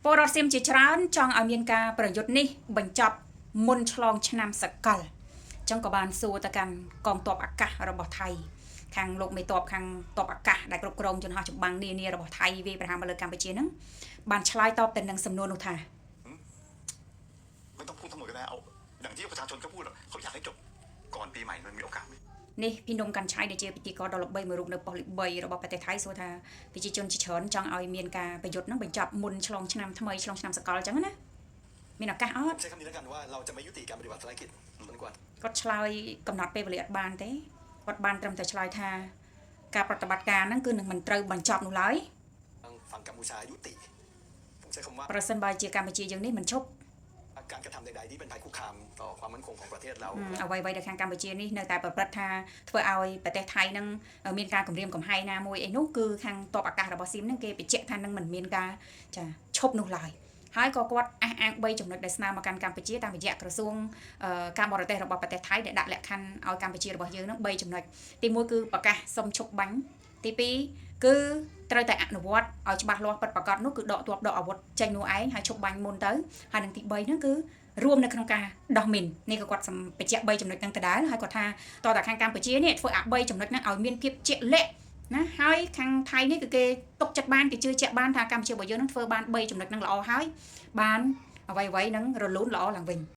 ពលរដ្ឋសៀមជាច្រើនចង់ឲ្យមានការប្រយុទ្ធនេះបញ្ចប់មុនឆ្លងឆ្នាំសកលអញ្ចឹងក៏បានសួរទៅកាន់កងទ័ពអាកាសរបស់ថៃខាងលោកមេតបខាងទ័ពអាកាសដែលគ្រប់គ្រងយន្តហោះចម្បាំងនានារបស់ថៃវាយប្រហារមកលើកម្ពុជាហ្នឹងបានឆ្លើយតបទៅនឹងសំណួរនោះថា ไม่ต้องพูดทั้งหมดก็ได้เอาอย่างที่ประชาชนเขาพูดอะเขาอยากให้จบก่อนปีใหม่มันมีโอกาสไหม នេះពីនំកាន់ឆៃដែលជាពិធីករដ៏ល្បីមួយរូបនៅប៉ុស្តិ៍លេខ3របស់ប្រទេសថៃសួរថាប្រជាជនជាច្រើនចង់ឲ្យមានការប្រយុទ្ធហ្នឹងបញ្ចប់មុនឆ្លងឆ្នាំថ្មីឆ្លងឆ្នាំសកលអញ្ចឹងណាមានឱកាសអត់ ใช้คำนี้แล้วกันว่าเราจะไม่ยุติการปฏิบัติภารกิจจนกว่า គាត់ឆ្លើយកំណត់ពេលវេលាអត់បានទេគាត់បានត្រឹមតែឆ្លើយថាការប្រតិបត្តិការហ្នឹងគឺនឹងមិនត្រូវបញ្ចប់នោះឡើយ ทางฝั่งกัมพูชายุติผมใช้คำว่า ប្រសិនបើជាកម្ពុជាយើងនេះមិនឈប់ การกระทำใดๆที่เป็นภัยคุกคามต่อความมั่นคงของประเทศเรา អ្វីៗដែលខាងកម្ពុជានេះនៅតែប្រព្រឹត្តថាធ្វើឲ្យប្រទេសថៃនឹងមានការគំរាមកំហែងណាមួយអីនោះគឺខាងទ័ពអាកាសរបស់ស៊ីមនឹងគេបញ្ជាក់ថានឹងមិនមានការចាឈប់នោះឡើយហើយក៏គាត់អះអាង3ចំណុចដែលស្នើមកកាន់កម្ពុជាតាមរយៈក្រសួងការបរទេសរបស់ប្រទេសថៃដែលដាក់លក្ខខណ្ឌឲ្យកម្ពុជារបស់យើងនឹង3ចំណុចទី1គឺប្រកាសសុំឈប់បាញ់ទី2គឺត្រូវតែអនុវត្តឲ្យច្បាស់លាស់ពិតប្រាកដនោះគឺដកទ័ពដកអាវុធចេញនោះឯងហើយឈប់បាញ់មុនទៅហើយនឹងទី3ហ្នឹងគឺរួមនៅក្នុងការដោះមីននេះក៏គាត់សម្បញ្ជាក់3ចំណុចហ្នឹងដដែលហើយគាត់ថាតើតាខាងកម្ពុជានេះធ្វើអា3ចំណុចហ្នឹងឲ្យមានភាពជាក់លាក់ណាហើយខាងថៃនេះគឺគេទុកចិត្តបានគេជឿជាក់បានថាកម្ពុជារបស់យើងនឹងធ្វើបាន3ចំណុចហ្នឹងល្អហើយបានអ្វីៗហ្នឹងរលូនល្អឡើងវិញ។